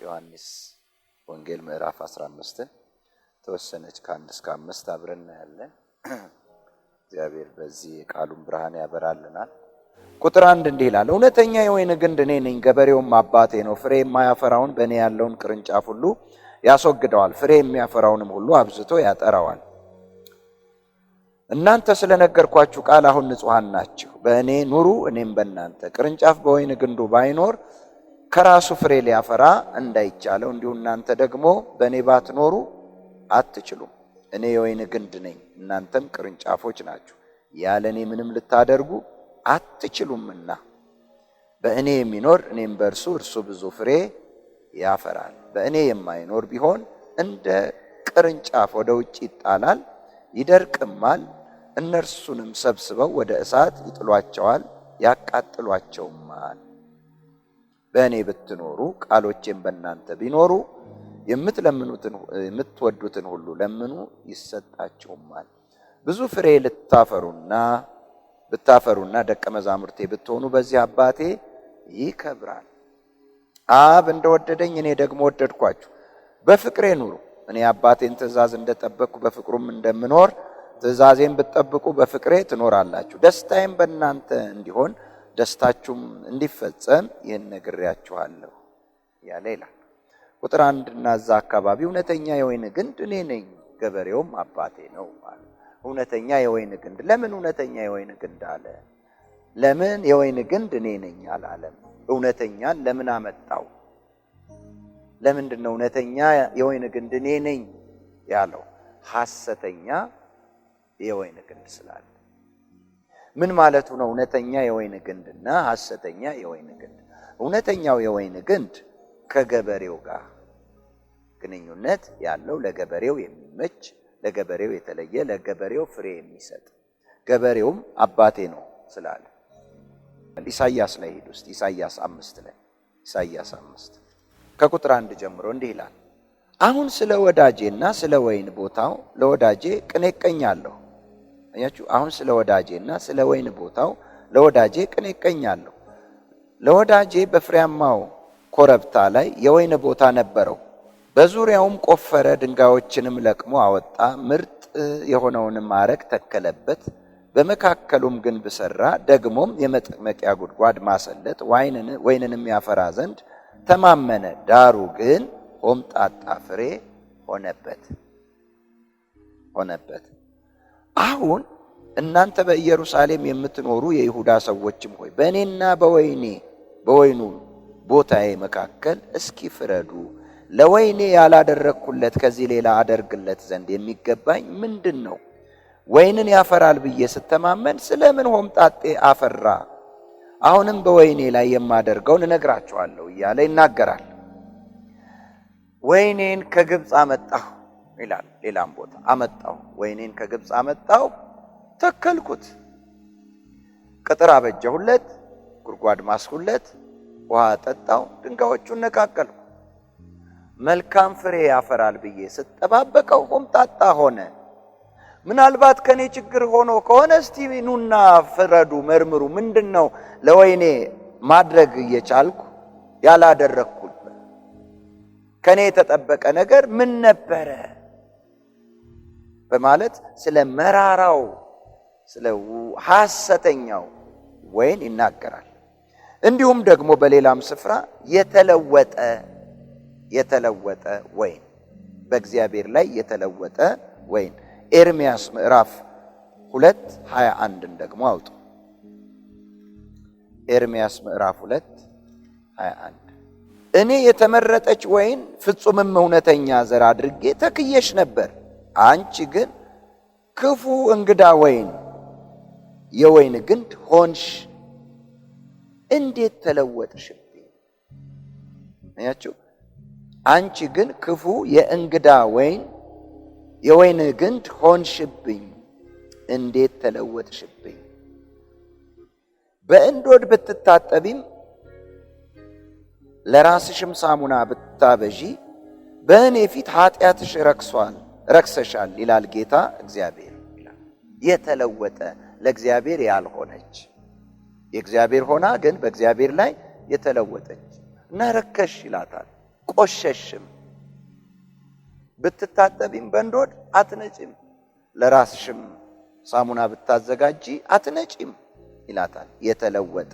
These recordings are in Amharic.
ዮሐንስ ወንጌል ምዕራፍ 15ን ተወሰነች ከ1 እስከ 5 አብረን እናያለን። እግዚአብሔር በዚህ የቃሉን ብርሃን ያበራልናል። ቁጥር 1 እንዲህ ይላል፣ "እውነተኛ የወይን ግንድ እኔ ነኝ፣ ገበሬውም አባቴ ነው። ፍሬ የማያፈራውን በእኔ ያለውን ቅርንጫፍ ሁሉ ያስወግደዋል፣ ፍሬ የሚያፈራውንም ሁሉ አብዝቶ ያጠራዋል። እናንተ ስለነገርኳችሁ ቃል አሁን ንጹሐን ናችሁ። በእኔ ኑሩ፣ እኔም በእናንተ። ቅርንጫፍ በወይን ግንዱ ባይኖር ከራሱ ፍሬ ሊያፈራ እንዳይቻለው እንዲሁ እናንተ ደግሞ በእኔ ባትኖሩ አትችሉም። እኔ የወይን ግንድ ነኝ፣ እናንተም ቅርንጫፎች ናችሁ። ያለ እኔ ምንም ልታደርጉ አትችሉምና በእኔ የሚኖር እኔም በእርሱ፣ እርሱ ብዙ ፍሬ ያፈራል። በእኔ የማይኖር ቢሆን እንደ ቅርንጫፍ ወደ ውጭ ይጣላል፣ ይደርቅማል። እነርሱንም ሰብስበው ወደ እሳት ይጥሏቸዋል፣ ያቃጥሏቸውማል። በእኔ ብትኖሩ ቃሎቼም በእናንተ ቢኖሩ የምትለምኑትን የምትወዱትን ሁሉ ለምኑ፣ ይሰጣችሁማል። ብዙ ፍሬ ብታፈሩና ደቀ መዛሙርቴ ብትሆኑ በዚህ አባቴ ይከብራል። አብ እንደወደደኝ እኔ ደግሞ ወደድኳችሁ፣ በፍቅሬ ኑሩ። እኔ የአባቴን ትእዛዝ እንደጠበቅኩ በፍቅሩም እንደምኖር ትእዛዜን ብትጠብቁ በፍቅሬ ትኖራላችሁ። ደስታዬም በእናንተ እንዲሆን ደስታችሁም እንዲፈጸም ይህን ነግሬያችኋለሁ" ያለ ይላል። ቁጥር 1 እና እዛ አካባቢ እውነተኛ የወይን ግንድ እኔ ነኝ፣ ገበሬውም አባቴ ነው አለ። እውነተኛ የወይን ግንድ፣ ለምን እውነተኛ የወይን ግንድ አለ? ለምን የወይን ግንድ እኔ ነኝ አላለም? እውነተኛን ለምን አመጣው? ለምንድን ነው እውነተኛ የወይን ግንድ እኔ ነኝ ያለው? ሐሰተኛ የወይን ግንድ ስላለ። ምን ማለቱ ነው? እውነተኛ የወይን ግንድና ሐሰተኛ የወይን ግንድ። እውነተኛው የወይን ግንድ ከገበሬው ጋር ግንኙነት ያለው፣ ለገበሬው የሚመች፣ ለገበሬው የተለየ፣ ለገበሬው ፍሬ የሚሰጥ፣ ገበሬውም አባቴ ነው ስላለ። ኢሳይያስ ላይ ሂድ ውስጥ ኢሳይያስ 5 ላይ፣ ኢሳይያስ 5 ከቁጥር 1 ጀምሮ እንዲህ ይላል። "አሁን ስለ ወዳጄና ስለ ወይን ቦታው ለወዳጄ ቅኔ እቀኛለሁ።" አያችሁ፣ "አሁን ስለ ወዳጄና ስለ ወይን ቦታው ለወዳጄ ቅኔ እቀኛለሁ። ለወዳጄ በፍሬያማው ኮረብታ ላይ የወይን ቦታ ነበረው። በዙሪያውም ቆፈረ፣ ድንጋዮችንም ለቅሞ አወጣ፣ ምርጥ የሆነውንም አረግ ተከለበት። በመካከሉም ግንብ ሠራ፣ ደግሞም የመጥመቂያ ጉድጓድ ማሰለት፣ ወይንንም ያፈራ ዘንድ ተማመነ። ዳሩ ግን ሆምጣጣ ፍሬ ሆነበት። አሁን እናንተ በኢየሩሳሌም የምትኖሩ የይሁዳ ሰዎችም ሆይ፣ በእኔና በወይኔ በወይኑ ቦታዬ መካከል እስኪ ፍረዱ። ለወይኔ ያላደረግኩለት ከዚህ ሌላ አደርግለት ዘንድ የሚገባኝ ምንድን ነው? ወይንን ያፈራል ብዬ ስተማመን ስለምን ሆምጣጤ አፈራ? አሁንም በወይኔ ላይ የማደርገውን እነግራችኋለሁ" እያለ ይናገራል። "ወይኔን ከግብፅ አመጣሁ" ይላል። ሌላም ቦታ አመጣሁ፣ ወይኔን ከግብፅ አመጣሁ፣ ተከልኩት፣ ቅጥር አበጀሁለት፣ ጉድጓድ ማስሁለት፣ ውሃ አጠጣሁ፣ ድንጋዮቹን ነቃቀልኩ። መልካም ፍሬ ያፈራል ብዬ ስጠባበቀው ሆምጣጣ ሆነ። ምናልባት ከኔ ችግር ሆኖ ከሆነ እስቲ ኑና ፍረዱ፣ መርምሩ። ምንድን ነው ለወይኔ ማድረግ እየቻልኩ ያላደረግኩት? ከኔ የተጠበቀ ነገር ምን ነበረ?" በማለት ስለ መራራው፣ ስለ ሐሰተኛው ወይን ይናገራል። እንዲሁም ደግሞ በሌላም ስፍራ የተለወጠ ወይን፣ በእግዚአብሔር ላይ የተለወጠ ወይን፣ ኤርምያስ ምዕራፍ 2:21ን ደግሞ አውጡ። ኤርምያስ ምዕራፍ 2:21 "እኔ የተመረጠች ወይን ፍጹምም እውነተኛ ዘር አድርጌ ተክዬሽ ነበር። አንቺ ግን ክፉ እንግዳ ወይን የወይን ግንድ ሆንሽ። እንዴት ተለወጥሽብኝ?" አያችሁ፣ "አንቺ ግን ክፉ የእንግዳ ወይን የወይን ግንድ ሆንሽብኝ። እንዴት ተለወጥሽብኝ? በእንዶድ ብትታጠቢም ለራስሽም ሳሙና ብታበዢ በእኔ ፊት ኃጢአትሽ ረክሷል፣ ረክሰሻል ይላል ጌታ እግዚአብሔር" ይላል። የተለወጠ፣ ለእግዚአብሔር ያልሆነች፣ የእግዚአብሔር ሆና ግን በእግዚአብሔር ላይ የተለወጠች እና ረከሽ ይላታል። ቆሸሽም፣ ብትታጠቢም በእንዶድ አትነጪም፣ ለራስሽም ሳሙና ብታዘጋጂ አትነጪም ይላታል። የተለወጠ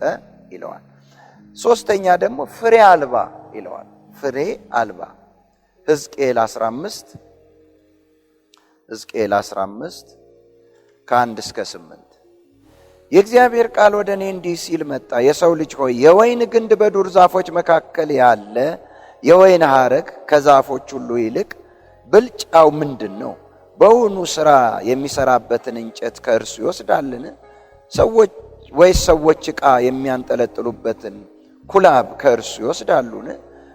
ይለዋል። ሶስተኛ ደግሞ ፍሬ አልባ ይለዋል። ፍሬ አልባ ሕዝቅኤል 15 ሕዝቅኤል 15 ከ1 እስከ 8። የእግዚአብሔር ቃል ወደ እኔ እንዲህ ሲል መጣ። የሰው ልጅ ሆይ፣ የወይን ግንድ በዱር ዛፎች መካከል ያለ የወይን ሐረግ ከዛፎች ሁሉ ይልቅ ብልጫው ምንድን ነው? በውኑ ሥራ የሚሰራበትን እንጨት ከእርሱ ይወስዳልን? ሰዎች ወይስ ሰዎች ዕቃ የሚያንጠለጥሉበትን ኩላብ ከእርሱ ይወስዳሉን?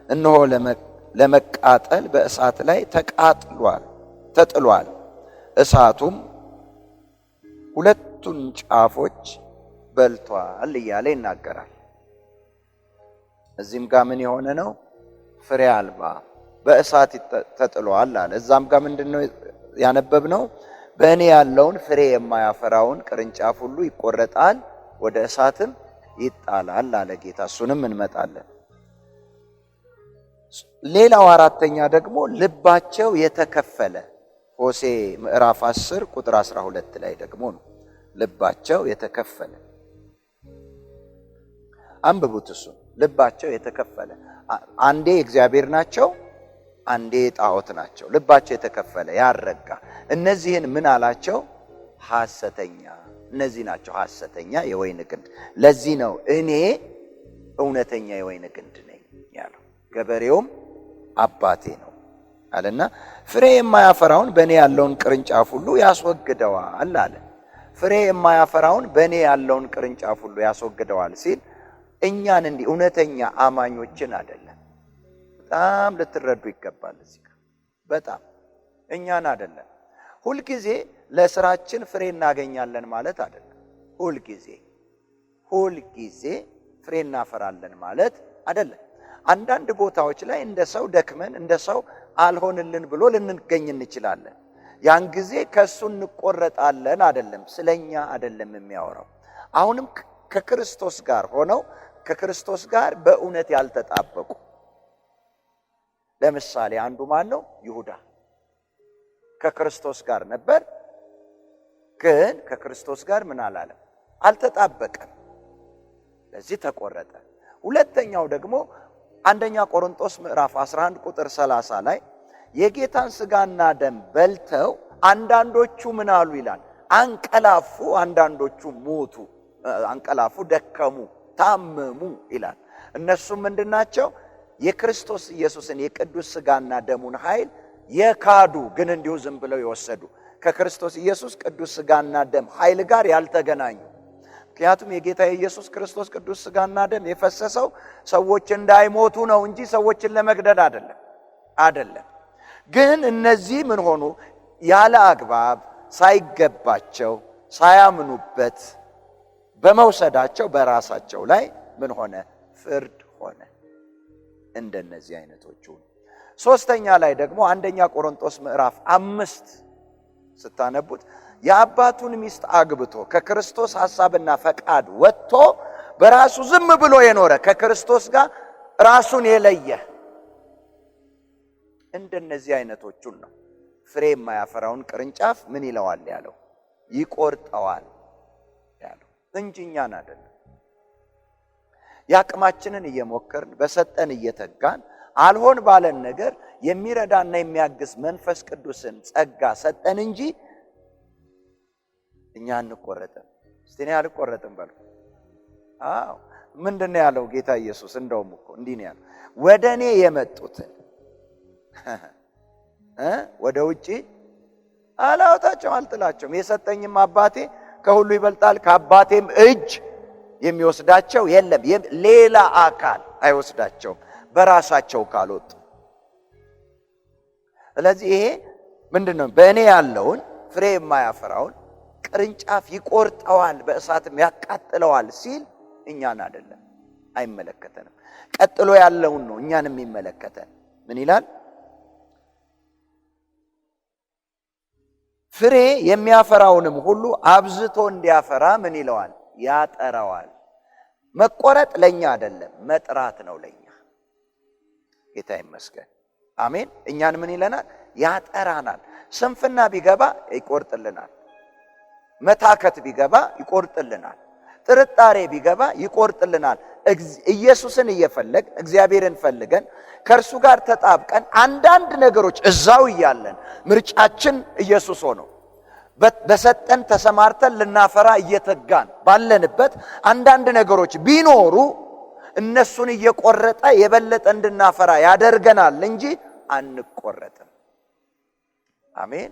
እነሆ ለመቃጠል በእሳት ላይ ተቃጥሏል ተጥሏል፣ እሳቱም ሁለቱን ጫፎች በልቷል እያለ ይናገራል። እዚህም ጋር ምን የሆነ ነው? ፍሬ አልባ በእሳት ተጥሏል አለ። እዛም ጋር ምንድን ነው ያነበብነው? በእኔ ያለውን ፍሬ የማያፈራውን ቅርንጫፍ ሁሉ ይቆረጣል፣ ወደ እሳትም ይጣላል አለ ጌታ። እሱንም እንመጣለን። ሌላው አራተኛ ደግሞ ልባቸው የተከፈለ፣ ሆሴ ምዕራፍ 10 ቁጥር 12 ላይ ደግሞ ነው። ልባቸው የተከፈለ፣ አንብቡት እሱን። ልባቸው የተከፈለ፣ አንዴ እግዚአብሔር ናቸው፣ አንዴ ጣዖት ናቸው። ልባቸው የተከፈለ ያረጋ። እነዚህን ምን አላቸው? ሐሰተኛ። እነዚህ ናቸው ሐሰተኛ የወይን ግንድ። ለዚህ ነው እኔ እውነተኛ የወይን ግንድ ነኝ ያለው፣ ገበሬውም አባቴ ነው አለና ፍሬ የማያፈራውን በእኔ ያለውን ቅርንጫፍ ሁሉ ያስወግደዋል አለ። ፍሬ የማያፈራውን በእኔ ያለውን ቅርንጫፍ ሁሉ ያስወግደዋል ሲል እኛን እንዲህ እውነተኛ አማኞችን አይደለም። በጣም ልትረዱ ይገባል። እዚህ ጋር በጣም እኛን አይደለም። ሁልጊዜ ለስራችን ፍሬ እናገኛለን ማለት አይደለም። ሁልጊዜ ሁልጊዜ ፍሬ እናፈራለን ማለት አይደለም። አንዳንድ ቦታዎች ላይ እንደ ሰው ደክመን እንደ ሰው አልሆንልን ብሎ ልንገኝ እንችላለን። ያን ጊዜ ከእሱ እንቆረጣለን አይደለም፣ ስለኛ አይደለም የሚያወራው። አሁንም ከክርስቶስ ጋር ሆነው ከክርስቶስ ጋር በእውነት ያልተጣበቁ፣ ለምሳሌ አንዱ ማን ነው? ይሁዳ ከክርስቶስ ጋር ነበር፣ ግን ከክርስቶስ ጋር ምን አላለም? አልተጣበቀም። ለዚህ ተቆረጠ። ሁለተኛው ደግሞ አንደኛ ቆሮንቶስ ምዕራፍ 11 ቁጥር 30 ላይ የጌታን ስጋና ደም በልተው አንዳንዶቹ ምን አሉ ይላል፣ አንቀላፉ፣ አንዳንዶቹ ሞቱ፣ አንቀላፉ፣ ደከሙ፣ ታመሙ ይላል። እነሱም ምንድናቸው? የክርስቶስ ኢየሱስን የቅዱስ ስጋና ደሙን ኃይል የካዱ፣ ግን እንዲሁ ዝም ብለው የወሰዱ፣ ከክርስቶስ ኢየሱስ ቅዱስ ስጋና ደም ኃይል ጋር ያልተገናኙ። ምክንያቱም የጌታ የኢየሱስ ክርስቶስ ቅዱስ ስጋና ደም የፈሰሰው ሰዎች እንዳይሞቱ ነው እንጂ ሰዎችን ለመግደል አይደለም፣ አይደለም። ግን እነዚህ ምን ሆኑ? ያለ አግባብ ሳይገባቸው ሳያምኑበት በመውሰዳቸው በራሳቸው ላይ ምን ሆነ? ፍርድ ሆነ። እንደነዚህ አይነቶቹ። ሶስተኛ ላይ ደግሞ አንደኛ ቆሮንቶስ ምዕራፍ 5 ስታነቡት የአባቱን ሚስት አግብቶ ከክርስቶስ ሐሳብና ፈቃድ ወጥቶ በራሱ ዝም ብሎ የኖረ፣ ከክርስቶስ ጋር ራሱን የለየ፣ እንደነዚህ አይነቶቹን ነው ፍሬ የማያፈራውን ቅርንጫፍ ምን ይለዋል ያለው? ይቆርጠዋል ያለው እንጂ እኛን አይደለም። የአቅማችንን እየሞከርን በሰጠን እየተጋን አልሆን ባለን ነገር የሚረዳና የሚያግዝ መንፈስ ቅዱስን ጸጋ ሰጠን እንጂ እኛ አንቆረጥም። እስቲ እኔ አልቆረጥም በሉ። አዎ፣ ምንድን ነው ያለው ጌታ ኢየሱስ? እንደውም እኮ እንዲህ ነው ያለው፣ ወደ እኔ የመጡትን ወደ ውጪ አላወጣቸውም፣ አልጥላቸውም። የሰጠኝም አባቴ ከሁሉ ይበልጣል፣ ከአባቴም እጅ የሚወስዳቸው የለም። ሌላ አካል አይወስዳቸውም በራሳቸው ካልወጡ። ስለዚህ ይሄ ምንድን ነው? በእኔ ያለውን ፍሬ የማያፈራውን ቅርንጫፍ ይቆርጠዋል፣ በእሳትም ያቃጥለዋል ሲል እኛን አይደለም፣ አይመለከተንም። ቀጥሎ ያለውን ነው እኛን የሚመለከተን። ምን ይላል? ፍሬ የሚያፈራውንም ሁሉ አብዝቶ እንዲያፈራ ምን ይለዋል? ያጠራዋል። መቆረጥ ለኛ አይደለም፣ መጥራት ነው ለኛ። ጌታ ይመስገን። አሜን። እኛን ምን ይለናል? ያጠራናል። ስንፍና ቢገባ ይቆርጥልናል። መታከት ቢገባ ይቆርጥልናል። ጥርጣሬ ቢገባ ይቆርጥልናል። ኢየሱስን እየፈለግ እግዚአብሔርን ፈልገን ከእርሱ ጋር ተጣብቀን አንዳንድ ነገሮች እዛው እያለን ምርጫችን ኢየሱስ ሆኖ በሰጠን ተሰማርተን ልናፈራ እየተጋን ባለንበት አንዳንድ ነገሮች ቢኖሩ እነሱን እየቆረጠ የበለጠ እንድናፈራ ያደርገናል እንጂ አንቆረጥም። አሜን።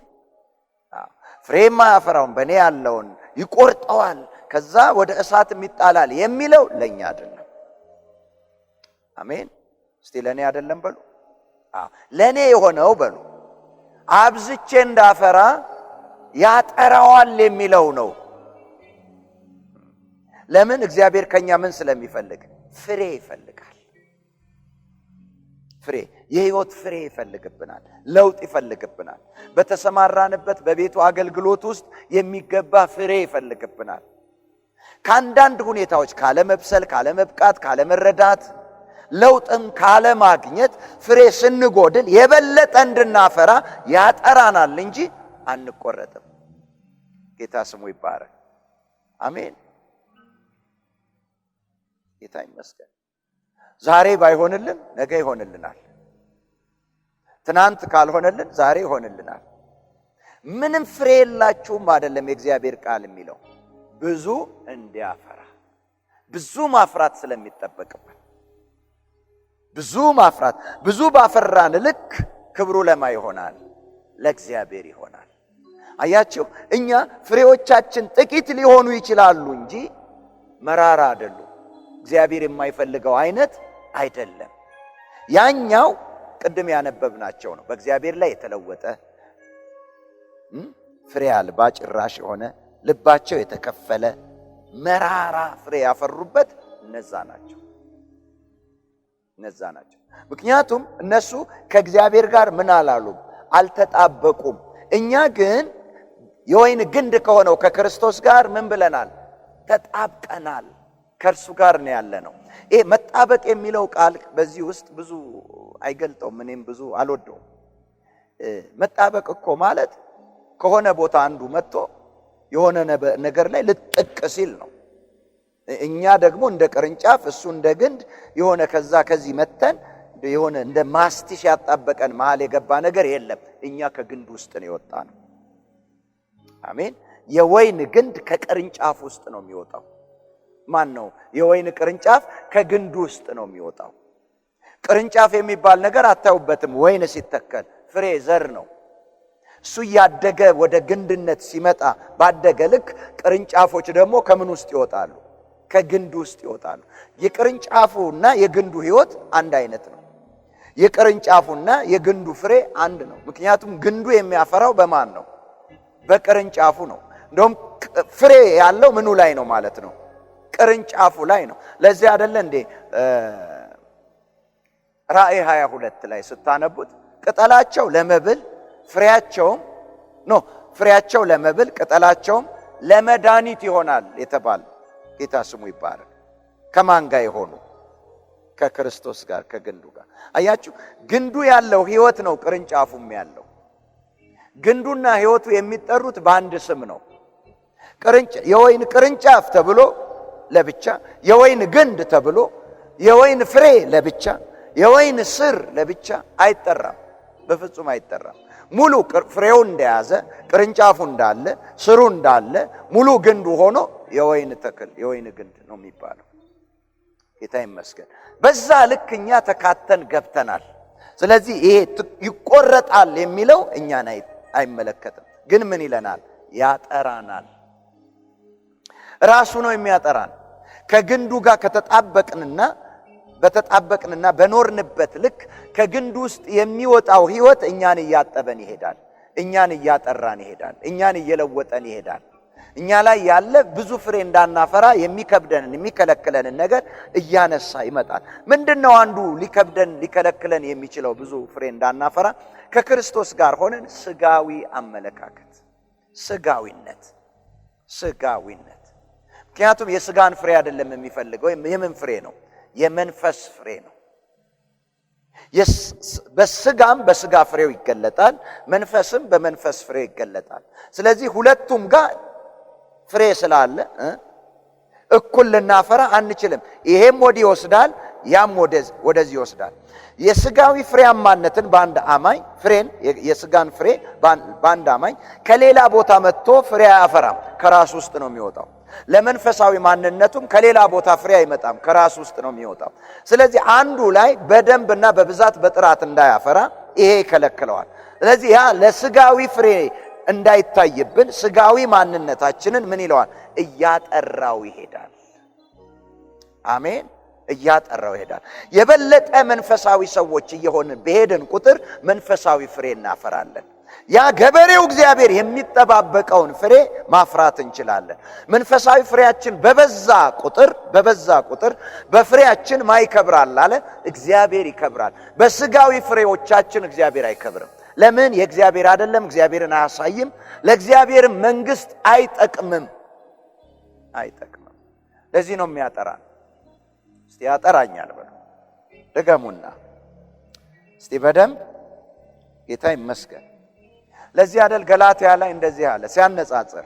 ፍሬ የማያፈራውን በእኔ ያለውን ይቆርጠዋል፣ ከዛ ወደ እሳትም ይጣላል የሚለው ለኛ አይደለም። አሜን። እስቲ ለኔ አይደለም በሉ። ለኔ የሆነው በሉ አብዝቼ እንዳፈራ ያጠራዋል የሚለው ነው። ለምን? እግዚአብሔር ከኛ ምን ስለሚፈልግ? ፍሬ ይፈልጋል። ፍሬ፣ የህይወት ፍሬ ይፈልግብናል። ለውጥ ይፈልግብናል። በተሰማራንበት በቤቱ አገልግሎት ውስጥ የሚገባ ፍሬ ይፈልግብናል። ከአንዳንድ ሁኔታዎች ካለመብሰል፣ ካለመብቃት፣ ካለመረዳት፣ ለውጥም ካለማግኘት ፍሬ ስንጎድል የበለጠ እንድናፈራ ያጠራናል እንጂ አንቆረጥም። ጌታ ስሙ ይባረክ። አሜን። ጌታ ይመስገን። ዛሬ ባይሆንልን ነገ ይሆንልናል። ትናንት ካልሆነልን ዛሬ ይሆንልናል። ምንም ፍሬ የላችሁም አይደለም የእግዚአብሔር ቃል የሚለው፣ ብዙ እንዲያፈራ ብዙ ማፍራት ስለሚጠበቅብን ብዙ ማፍራት፣ ብዙ ባፈራን ልክ ክብሩ ለማ ይሆናል? ለእግዚአብሔር ይሆናል። አያችሁ፣ እኛ ፍሬዎቻችን ጥቂት ሊሆኑ ይችላሉ እንጂ መራራ አይደሉም። እግዚአብሔር የማይፈልገው አይነት አይደለም። ያኛው ቅድም ያነበብናቸው ነው። በእግዚአብሔር ላይ የተለወጠ ፍሬ አልባ ጭራሽ የሆነ ልባቸው የተከፈለ መራራ ፍሬ ያፈሩበት እነዛ ናቸው። እነዛ ናቸው። ምክንያቱም እነሱ ከእግዚአብሔር ጋር ምን አላሉም? አልተጣበቁም። እኛ ግን የወይን ግንድ ከሆነው ከክርስቶስ ጋር ምን ብለናል? ተጣብቀናል። ከእርሱ ጋር ነው ያለነው። ይሄ መጣበቅ የሚለው ቃል በዚህ ውስጥ ብዙ አይገልጠውም። እኔም ብዙ አልወደውም። መጣበቅ እኮ ማለት ከሆነ ቦታ አንዱ መጥቶ የሆነ ነገር ላይ ልጥቅ ሲል ነው። እኛ ደግሞ እንደ ቅርንጫፍ እሱ እንደ ግንድ የሆነ ከዛ ከዚህ መተን የሆነ እንደ ማስቲሽ ያጣበቀን መሃል የገባ ነገር የለም። እኛ ከግንድ ውስጥ ነው የወጣነው። አሜን። የወይን ግንድ ከቅርንጫፍ ውስጥ ነው የሚወጣው። ማን ነው? የወይን ቅርንጫፍ ከግንድ ውስጥ ነው የሚወጣው። ቅርንጫፍ የሚባል ነገር አታዩበትም። ወይን ሲተከል ፍሬ ዘር ነው። እሱ እያደገ ወደ ግንድነት ሲመጣ ባደገ ልክ ቅርንጫፎች ደግሞ ከምን ውስጥ ይወጣሉ? ከግንድ ውስጥ ይወጣሉ። የቅርንጫፉና የግንዱ ህይወት አንድ አይነት ነው። የቅርንጫፉና የግንዱ ፍሬ አንድ ነው። ምክንያቱም ግንዱ የሚያፈራው በማን ነው? በቅርንጫፉ ነው። እንደውም ፍሬ ያለው ምኑ ላይ ነው ማለት ነው? ቅርንጫፉ ላይ ነው። ለዚህ አይደለ እንዴ ራእይ 22 ላይ ስታነቡት ቅጠላቸው ለመብል ፍሬያቸውም ፍሬያቸው ለመብል ቅጠላቸውም ለመድኃኒት ይሆናል የተባለ። ጌታ ስሙ ይባረክ። ከማን ጋር የሆኑ? ከክርስቶስ ጋር፣ ከግንዱ ጋር። አያችሁ፣ ግንዱ ያለው ህይወት ነው፣ ቅርንጫፉም ያለው። ግንዱና ህይወቱ የሚጠሩት በአንድ ስም ነው። የወይን ቅርንጫፍ ተብሎ ለብቻ፣ የወይን ግንድ ተብሎ፣ የወይን ፍሬ ለብቻ፣ የወይን ስር ለብቻ አይጠራም። በፍጹም አይጠራም። ሙሉ ፍሬው እንደያዘ ቅርንጫፉ እንዳለ ስሩ እንዳለ ሙሉ ግንዱ ሆኖ የወይን ተክል የወይን ግንድ ነው የሚባለው። ጌታ ይመስገን። በዛ ልክ እኛ ተካተን ገብተናል። ስለዚህ ይሄ ይቆረጣል የሚለው እኛን አይመለከትም። ግን ምን ይለናል? ያጠራናል። ራሱ ነው የሚያጠራን። ከግንዱ ጋር ከተጣበቅንና በተጣበቅንና በኖርንበት ልክ ከግንዱ ውስጥ የሚወጣው ህይወት እኛን እያጠበን ይሄዳል። እኛን እያጠራን ይሄዳል። እኛን እየለወጠን ይሄዳል። እኛ ላይ ያለ ብዙ ፍሬ እንዳናፈራ የሚከብደንን የሚከለክለንን ነገር እያነሳ ይመጣል። ምንድነው አንዱ ሊከብደን ሊከለክለን የሚችለው ብዙ ፍሬ እንዳናፈራ? ከክርስቶስ ጋር ሆነን ስጋዊ አመለካከት፣ ስጋዊነት፣ ስጋዊነት። ምክንያቱም የስጋን ፍሬ አይደለም የሚፈልገው። የምን ፍሬ ነው? የመንፈስ ፍሬ ነው። በስጋም በስጋ ፍሬው ይገለጣል፣ መንፈስም በመንፈስ ፍሬ ይገለጣል። ስለዚህ ሁለቱም ጋር ፍሬ ስላለ እኩል ልናፈራ አንችልም። ይሄም ወዲህ ይወስዳል፣ ያም ወደዚህ ይወስዳል። የስጋዊ ፍሬያማነትን በአንድ አማኝ ፍሬን የስጋን ፍሬ በአንድ አማኝ ከሌላ ቦታ መጥቶ ፍሬ አያፈራም፣ ከራሱ ውስጥ ነው የሚወጣው። ለመንፈሳዊ ማንነቱም ከሌላ ቦታ ፍሬ አይመጣም፣ ከራሱ ውስጥ ነው የሚወጣው። ስለዚህ አንዱ ላይ በደንብና በብዛት በጥራት እንዳያፈራ ይሄ ይከለክለዋል። ስለዚህ ያ ለስጋዊ ፍሬ እንዳይታይብን ስጋዊ ማንነታችንን ምን ይለዋል? እያጠራው ይሄዳል። አሜን። እያጠራው ይሄዳል። የበለጠ መንፈሳዊ ሰዎች እየሆንን በሄድን ቁጥር መንፈሳዊ ፍሬ እናፈራለን። ያ ገበሬው እግዚአብሔር የሚጠባበቀውን ፍሬ ማፍራት እንችላለን። መንፈሳዊ ፍሬያችን በበዛ ቁጥር በፍሬያችን ማን ይከብራል አለ? እግዚአብሔር ይከብራል። በስጋዊ ፍሬዎቻችን እግዚአብሔር አይከብርም። ለምን? የእግዚአብሔር አይደለም፣ እግዚአብሔርን አያሳይም፣ ለእግዚአብሔር መንግስት አይጠቅምም አይጠቅምም። ለዚህ ነው የሚያጠራን። እስቲ ያጠራኛል በሉ፣ ድገሙና እስቲ በደንብ። ጌታ ይመስገን። ለዚህ አይደል ገላትያ ላይ እንደዚህ አለ ሲያነጻጽር፣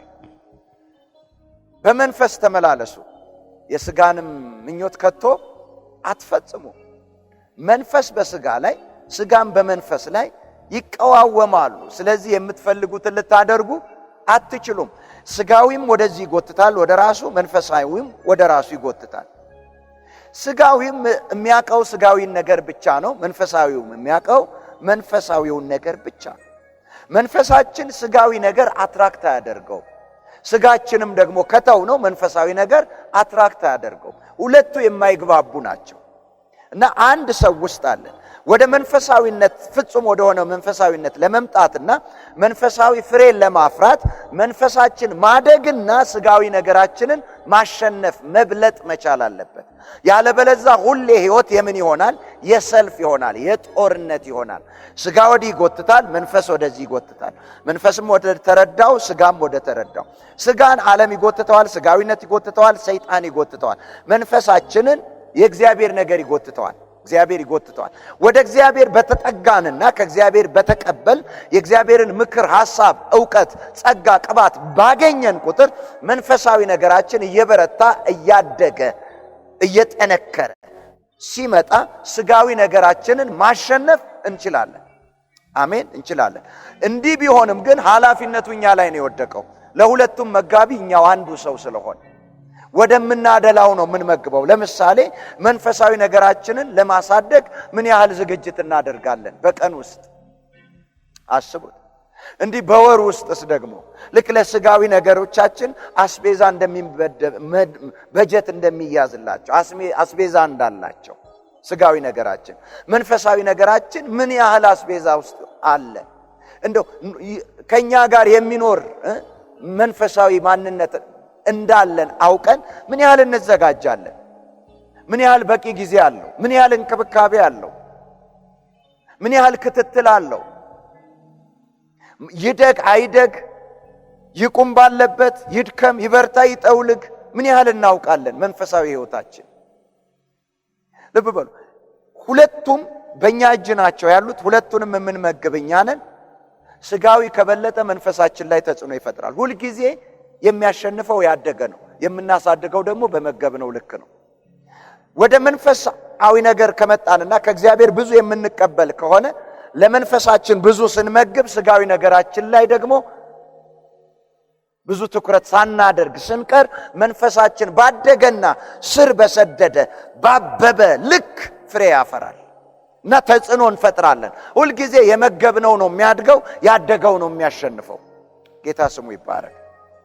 በመንፈስ ተመላለሱ የስጋንም ምኞት ከቶ አትፈጽሙ። መንፈስ በስጋ ላይ ስጋም በመንፈስ ላይ ይቃወማሉ። ስለዚህ የምትፈልጉትን ልታደርጉ አትችሉም። ስጋዊም ወደዚህ ይጎትታል ወደ ራሱ፣ መንፈሳዊም ወደ ራሱ ይጎትታል። ስጋዊም የሚያውቀው ስጋዊን ነገር ብቻ ነው። መንፈሳዊውም የሚያውቀው መንፈሳዊውን ነገር ብቻ ነው። መንፈሳችን ስጋዊ ነገር attract አያደርገው። ስጋችንም ደግሞ ከተውነው መንፈሳዊ ነገር attract አያደርገው። ሁለቱ የማይግባቡ ናቸው እና አንድ ሰው ውስጥ አለ። ወደ መንፈሳዊነት፣ ፍጹም ወደሆነው መንፈሳዊነት ለመምጣትና መንፈሳዊ ፍሬን ለማፍራት መንፈሳችን ማደግና ስጋዊ ነገራችንን ማሸነፍ፣ መብለጥ መቻል አለበት። ያለበለዛ ሁሌ ህይወት የምን ይሆናል? የሰልፍ ይሆናል፣ የጦርነት ይሆናል። ስጋ ወዲህ ይጎትታል፣ መንፈስ ወደዚህ ይጎትታል። መንፈስም ወደ ተረዳው፣ ስጋም ወደ ተረዳው። ስጋን ዓለም ይጎትተዋል፣ ስጋዊነት ይጎትተዋል፣ ሰይጣን ይጎትተዋል። መንፈሳችንን የእግዚአብሔር ነገር ይጎትተዋል። እግዚአብሔር ይጎትተዋል። ወደ እግዚአብሔር በተጠጋንና ከእግዚአብሔር በተቀበል፣ የእግዚአብሔርን ምክር፣ ሐሳብ፣ እውቀት፣ ጸጋ፣ ቅባት ባገኘን ቁጥር መንፈሳዊ ነገራችን እየበረታ፣ እያደገ፣ እየጠነከረ ሲመጣ ስጋዊ ነገራችንን ማሸነፍ እንችላለን። አሜን፣ እንችላለን። እንዲህ ቢሆንም ግን ኃላፊነቱ እኛ ላይ ነው የወደቀው። ለሁለቱም መጋቢ እኛው አንዱ ሰው ስለሆነ ወደምናደላው ነው የምንመግበው። ለምሳሌ መንፈሳዊ ነገራችንን ለማሳደግ ምን ያህል ዝግጅት እናደርጋለን በቀን ውስጥ? አስቡት። እንዲህ በወር ውስጥስ ደግሞ ልክ ለስጋዊ ነገሮቻችን አስቤዛ እንደሚመደብ፣ በጀት እንደሚያዝላቸው፣ አስቤዛ እንዳላቸው ስጋዊ ነገራችን፣ መንፈሳዊ ነገራችን ምን ያህል አስቤዛ ውስጥ አለ? እንደው ከኛ ጋር የሚኖር መንፈሳዊ ማንነት እንዳለን አውቀን ምን ያህል እንዘጋጃለን? ምን ያህል በቂ ጊዜ አለው? ምን ያህል እንክብካቤ አለው? ምን ያህል ክትትል አለው? ይደግ አይደግ፣ ይቁም ባለበት፣ ይድከም፣ ይበርታ፣ ይጠውልግ፣ ምን ያህል እናውቃለን? መንፈሳዊ ሕይወታችን፣ ልብ በሉ፣ ሁለቱም በእኛ እጅ ናቸው ያሉት። ሁለቱንም የምንመግብ እኛ ነን። ስጋዊ ከበለጠ መንፈሳችን ላይ ተጽዕኖ ይፈጥራል። ሁልጊዜ የሚያሸንፈው ያደገ ነው። የምናሳድገው ደግሞ በመገብነው ልክ ነው። ወደ መንፈሳዊ ነገር ከመጣንና ከእግዚአብሔር ብዙ የምንቀበል ከሆነ፣ ለመንፈሳችን ብዙ ስንመግብ፣ ስጋዊ ነገራችን ላይ ደግሞ ብዙ ትኩረት ሳናደርግ ስንቀር መንፈሳችን ባደገና ስር በሰደደ፣ ባበበ ልክ ፍሬ ያፈራል እና ተጽዕኖ እንፈጥራለን። ሁልጊዜ የመገብነው ነው የሚያድገው፣ ያደገው ነው የሚያሸንፈው። ጌታ ስሙ ይባረክ።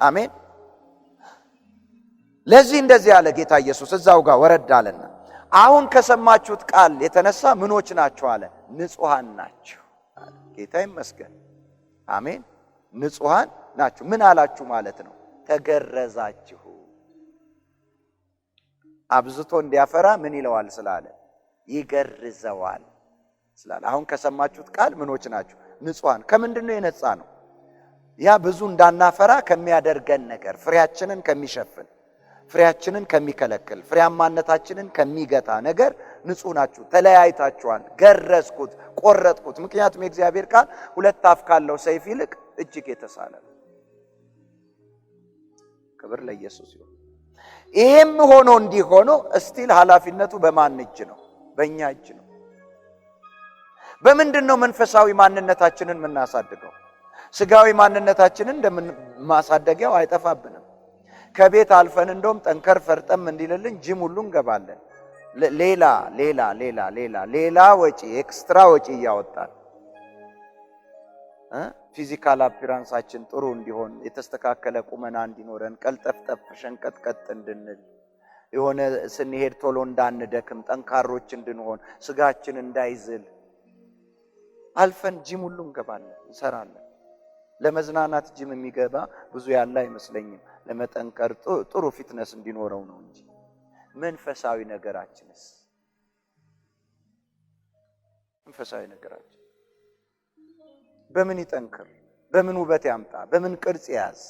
አሜን። ለዚህ እንደዚህ ያለ ጌታ ኢየሱስ እዛው ጋር ወረድ አለና አሁን ከሰማችሁት ቃል የተነሳ ምኖች ናችሁ አለ? ንጹሐን ናችሁ። ጌታ ይመስገን። አሜን። ንጹሐን ናችሁ። ምን አላችሁ ማለት ነው? ተገረዛችሁ። አብዝቶ እንዲያፈራ ምን ይለዋል ስላለ? ይገርዘዋል ስላለ አሁን ከሰማችሁት ቃል ምኖች ናችሁ? ንጹሐን። ከምንድን ነው የነጻነው? ያ ብዙ እንዳናፈራ ከሚያደርገን ነገር፣ ፍሬያችንን ከሚሸፍን፣ ፍሬያችንን ከሚከለክል፣ ፍሬያማነታችንን ከሚገታ ነገር ንጹህ ናችሁ፣ ተለያይታችኋል። ገረዝኩት፣ ቆረጥኩት። ምክንያቱም የእግዚአብሔር ቃል ሁለት አፍ ካለው ሰይፍ ይልቅ እጅግ የተሳለ ነው። ክብር ለኢየሱስ ይሁን። ይሄም ሆኖ እንዲህ ሆኖ still ኃላፊነቱ በማን እጅ ነው? በእኛ እጅ ነው። በምንድን ነው መንፈሳዊ ማንነታችንን የምናሳድገው? ስጋዊ ማንነታችንን እንደማሳደጊያው አይጠፋብንም። ከቤት አልፈን እንደውም ጠንከር ፈርጠም እንዲልልን ጂም ሁሉ እንገባለን። ሌላ ሌላ ሌላ ሌላ ሌላ ወጪ፣ extra ወጪ እያወጣን physical appearance ኣችን ጥሩ እንዲሆን፣ የተስተካከለ ቁመና እንዲኖረን፣ ቀልጠፍጠፍ ሸንቀጥቀጥ እንድንል፣ የሆነ ስንሄድ ቶሎ እንዳንደክም፣ ጠንካሮች እንድንሆን፣ ስጋችን እንዳይዝል አልፈን ጂም ሁሉ እንገባለን፣ እንሰራለን። ለመዝናናት ጂም የሚገባ ብዙ ያለ አይመስለኝም። ለመጠንከር ጥሩ fitness እንዲኖረው ነው እንጂ። መንፈሳዊ ነገራችንስ? መንፈሳዊ ነገራችን በምን ይጠንክር? በምን ውበት ያምጣ? በምን ቅርጽ ያዝ?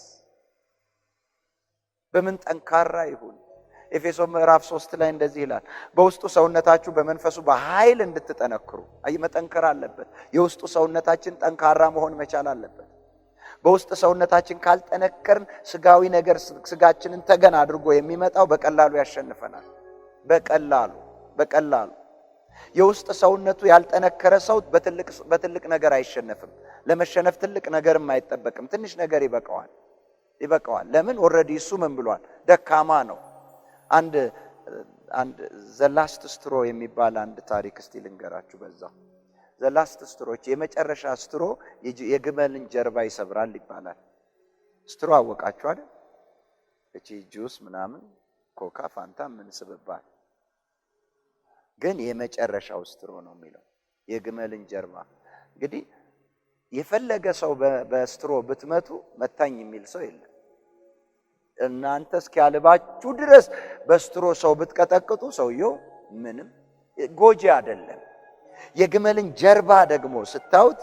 በምን ጠንካራ ይሁን? ኤፌሶን ምዕራፍ 3 ላይ እንደዚህ ይላል፣ በውስጡ ሰውነታችሁ በመንፈሱ በኃይል እንድትጠነክሩ። አይ መጠንከር አለበት። የውስጡ ሰውነታችን ጠንካራ መሆን መቻል አለበት። በውስጥ ሰውነታችን ካልጠነከርን ስጋዊ ነገር ስጋችንን ተገን አድርጎ የሚመጣው በቀላሉ ያሸንፈናል። በቀላሉ በቀላሉ የውስጥ ሰውነቱ ያልጠነከረ ሰው በትልቅ ነገር አይሸነፍም። ለመሸነፍ ትልቅ ነገርም አይጠበቅም። ትንሽ ነገር ይበቃዋል ይበቃዋል። ለምን? already እሱ ምን ብሏል? ደካማ ነው። አንድ አንድ the last straw የሚባል አንድ ታሪክ እስቲ ልንገራችሁ። በዛ the last straw፣ የመጨረሻ straw የግመልን ጀርባ ይሰብራል ይባላል። Straw አወቃችሁ አይደል? እቺ ጁስ ምናምን ኮካ ፋንታ የምንስብባት፣ ግን የመጨረሻው straw ነው የሚለው የግመልን ጀርባ። እንግዲህ የፈለገ ሰው በ straw ብትመቱ መታኝ የሚል ሰው የለም። እናንተ እስኪያልባችሁ ድረስ በ straw ሰው ብትቀጠቅጡ ሰውየው ምንም ጎጂ አይደለም። የግመልን ጀርባ ደግሞ ስታዩት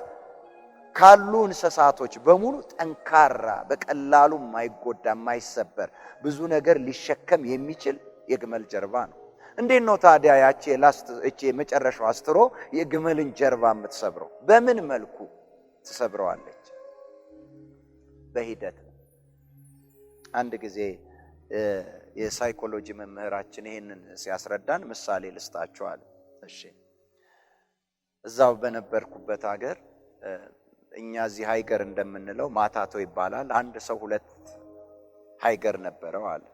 ካሉ እንስሳቶች በሙሉ ጠንካራ፣ በቀላሉ የማይጎዳ፣ የማይሰበር፣ ብዙ ነገር ሊሸከም የሚችል የግመል ጀርባ ነው። እንዴት ነው ታዲያ ያቺ last እቺ የመጨረሻው straw የግመልን ጀርባ የምትሰብረው? በምን መልኩ ትሰብረዋለች? በሂደት ነው። አንድ ጊዜ የሳይኮሎጂ መምህራችን ይሄንን ሲያስረዳን ምሳሌ ልስጣችሁ አለ። እሺ፣ እዛው በነበርኩበት ሀገር እኛ እዚህ ሃይገር እንደምንለው ማታቶ ይባላል። አንድ ሰው ሁለት ሃይገር ነበረው አለ።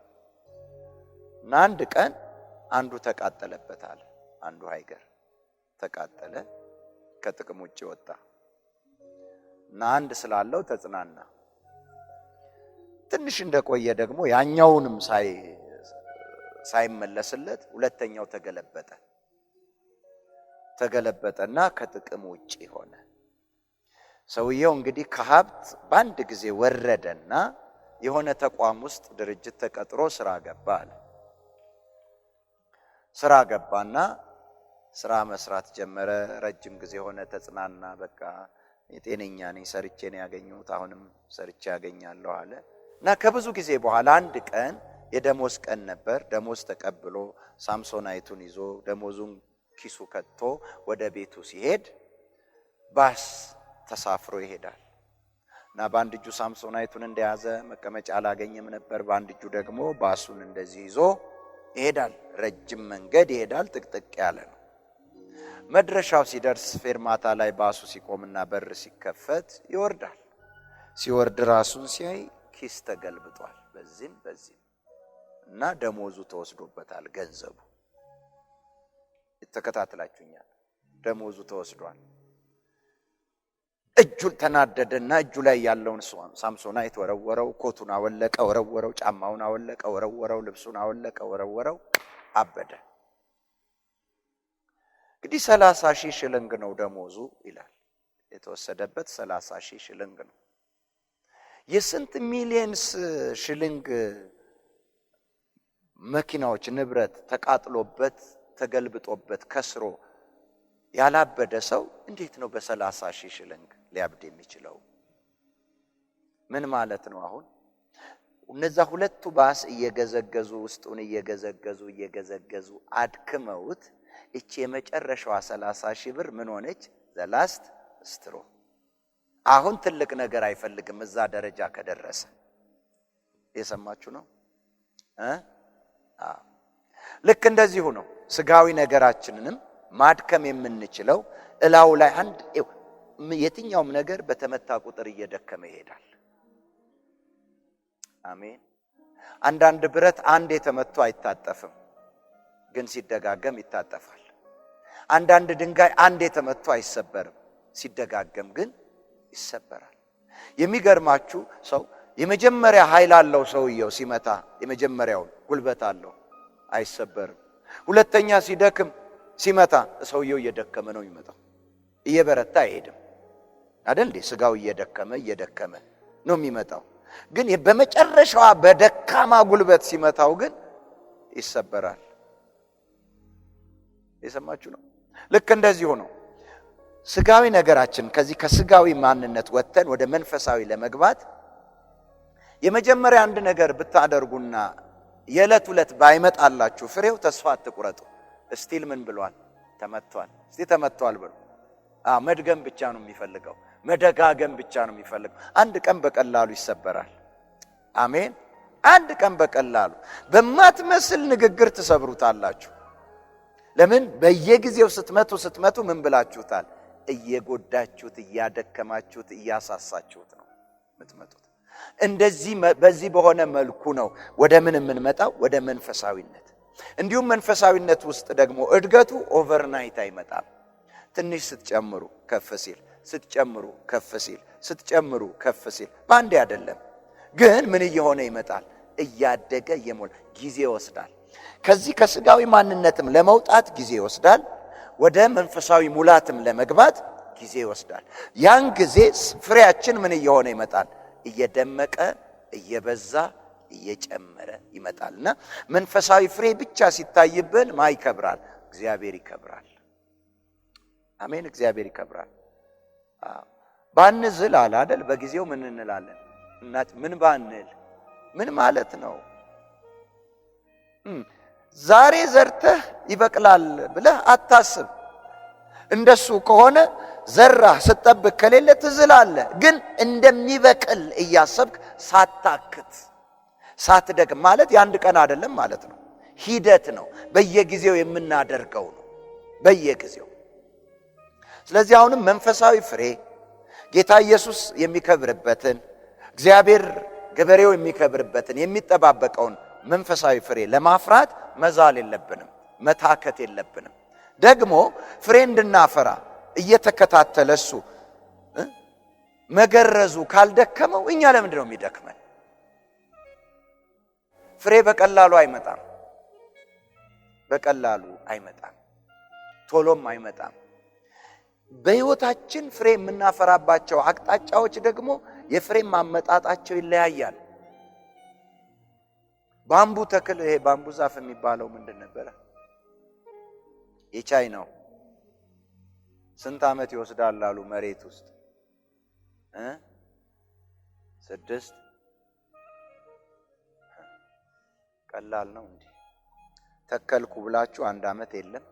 እና አንድ ቀን አንዱ ተቃጠለበት አለ። አንዱ ሃይገር ተቃጠለ፣ ከጥቅም ውጭ ወጣ። እና አንድ ስላለው ተጽናና። ትንሽ እንደቆየ ደግሞ ያኛውንም ሳይመለስለት ሁለተኛው ተገለበጠ። ተገለበጠና ከጥቅም ውጭ ሆነ። ሰውየው እንግዲህ ከሀብት በአንድ ጊዜ ወረደና የሆነ ተቋም ውስጥ ድርጅት ተቀጥሮ ስራ ገባ አለ። ስራ ገባና ስራ መስራት ጀመረ። ረጅም ጊዜ ሆነ፣ ተጽናና። በቃ ጤነኛ ነኝ፣ ሰርቼ ነው ያገኘሁት፣ አሁንም ሰርቼ ያገኛለሁ አለ። እና ከብዙ ጊዜ በኋላ አንድ ቀን የደሞዝ ቀን ነበር። ደሞዝ ተቀብሎ ሳምሶናይቱን ይዞ ደሞዙን ኪሱ ከቶ ወደ ቤቱ ሲሄድ ባስ ተሳፍሮ ይሄዳል። እና በአንድ እጁ ሳምሶናይቱን እንደያዘ መቀመጫ አላገኘም ነበር። በአንድ እጁ ደግሞ ባሱን እንደዚህ ይዞ ይሄዳል። ረጅም መንገድ ይሄዳል። ጥቅጥቅ ያለ ነው። መድረሻው ሲደርስ ፌርማታ ላይ ባሱ ሲቆምና በር ሲከፈት ይወርዳል። ሲወርድ ራሱን ሲያይ ኪስ ተገልብጧል፣ በዚህም በዚህም፣ እና ደሞዙ ተወስዶበታል። ገንዘቡ፣ ተከታትላችሁኛል። ደሞዙ ተወስዷል። እጁን ተናደደና እጁ ላይ ያለውን ሳምሶናይት ወረወረው፣ ኮቱን አወለቀ፣ ወረወረው፣ ጫማውን አወለቀ፣ ወረወረው፣ ልብሱን አወለቀ፣ ወረወረው፣ አበደ። እንግዲህ 30,000 ሽልንግ ነው ደሞዙ ይላል። የተወሰደበት 30,000 ሽልንግ ነው። የስንት millions ሽልንግ መኪናዎች ንብረት ተቃጥሎበት ተገልብጦበት ከስሮ ያላበደ ሰው እንዴት ነው በ30,000 ሽልንግ ሊያብድ የሚችለው? ምን ማለት ነው? አሁን እነዛ ሁለቱ ባስ እየገዘገዙ ውስጡን እየገዘገዙ እየገዘገዙ አድክመውት እቺ የመጨረሻዋ 30,000 ብር ምን ሆነች? The last straw። አሁን ትልቅ ነገር አይፈልግም እዛ ደረጃ ከደረሰ። የሰማችሁ ነው እ? ልክ እንደዚሁ ነው። ስጋዊ ነገራችንንም ማድከም የምንችለው እላው ላይ አንድ የትኛውም ነገር በተመታ ቁጥር እየደከመ ይሄዳል። አሜን። አንዳንድ ብረት አንድ የተመቶ አይታጠፍም፣ ግን ሲደጋገም ይታጠፋል። አንዳንድ ድንጋይ አንድ የተመቶ አይሰበርም፣ ሲደጋገም ግን ይሰበራል። የሚገርማችሁ ሰው የመጀመሪያ ኃይል አለው፣ ሰውየው ሲመታ የመጀመሪያውን ጉልበት አለው፣ አይሰበርም። ሁለተኛ ሲደክም ሲመታ ሰውየው እየደከመ ነው የሚመጣው፣ እየበረታ አይሄድም። አይደል እንዴ? ስጋው እየደከመ እየደከመ ነው የሚመጣው። ግን በመጨረሻዋ በደካማ ጉልበት ሲመታው ግን ይሰበራል። የሰማችሁ ነው። ልክ እንደዚሁ ነው። ስጋዊ ነገራችን ከዚህ ከስጋዊ ማንነት ወጥተን ወደ መንፈሳዊ ለመግባት የመጀመሪያ አንድ ነገር ብታደርጉና የዕለት ዕለት ባይመጣላችሁ ፍሬው ተስፋ አትቁረጡ። Still ምን ብሏል? ተመቷል። እስቲ ተመቷል ብሎ መድገም ብቻ ነው የሚፈልገው፣ መደጋገም ብቻ ነው የሚፈልገው። አንድ ቀን በቀላሉ ይሰበራል። አሜን። አንድ ቀን በቀላሉ በማትመስል ንግግር ትሰብሩታላችሁ። ለምን? በየጊዜው ስትመቱ ስትመቱ ምን ብላችሁታል? እየጎዳችሁት፣ እያደከማችሁት፣ እያሳሳችሁት ነው የምትመጡት። እንደዚህ በዚህ በሆነ መልኩ ነው ወደ ምን የምንመጣው? ወደ መንፈሳዊነት። እንዲሁም መንፈሳዊነት ውስጥ ደግሞ እድገቱ overnight አይመጣም። ትንሽ ስትጨምሩ ከፍ ሲል፣ ስትጨምሩ ከፍ ሲል፣ ስትጨምሩ ከፍ ሲል፣ በአንዴ አይደለም። ግን ምን እየሆነ ይመጣል? እያደገ እየሞላ ጊዜ ይወስዳል። ከዚህ ከስጋዊ ማንነትም ለመውጣት ጊዜ ይወስዳል። ወደ መንፈሳዊ ሙላትም ለመግባት ጊዜ ይወስዳል። ያን ጊዜ ፍሬያችን ምን እየሆነ ይመጣል? እየደመቀ እየበዛ እየጨመረ ይመጣል። እና መንፈሳዊ ፍሬ ብቻ ሲታይብን ማ ይከብራል? እግዚአብሔር ይከብራል። አሜን። እግዚአብሔር ይከብራል። ባንዝል አለ አይደል? በጊዜው ምን እንላለን? እናት ምን ባንል ምን ማለት ነው? ዛሬ ዘርተህ ይበቅላል ብለህ አታስብ። እንደሱ ከሆነ ዘራህ ስትጠብቅ ከሌለ ትዝላለህ። ግን እንደሚበቅል እያሰብክ ሳታክት ሳትደክም ማለት የአንድ ቀን አይደለም ማለት ነው። ሂደት ነው። በየጊዜው የምናደርገው ነው። በየጊዜው። ስለዚህ አሁንም መንፈሳዊ ፍሬ ጌታ ኢየሱስ የሚከብርበትን፣ እግዚአብሔር ገበሬው የሚከብርበትን የሚጠባበቀውን መንፈሳዊ ፍሬ ለማፍራት መዛል የለብንም፣ መታከት የለብንም። ደግሞ ፍሬ እንድናፈራ እየተከታተለ እሱ መገረዙ ካልደከመው እኛ ለምንድን ነው የሚደክመን? ፍሬ በቀላሉ አይመጣም። በቀላሉ አይመጣም። ቶሎም አይመጣም። በሕይወታችን ፍሬ የምናፈራባቸው አቅጣጫዎች ደግሞ የፍሬ ማመጣጣቸው ይለያያል። ባምቡ ተክል፣ ይሄ ባምቡ ዛፍ የሚባለው ምንድን ነበረ? የቻይናው ስንት ዓመት ይወስዳል አሉ መሬት ውስጥ? 6። ቀላል ነው እንዴ? ተከልኩ ብላችሁ 1 ዓመት የለም፣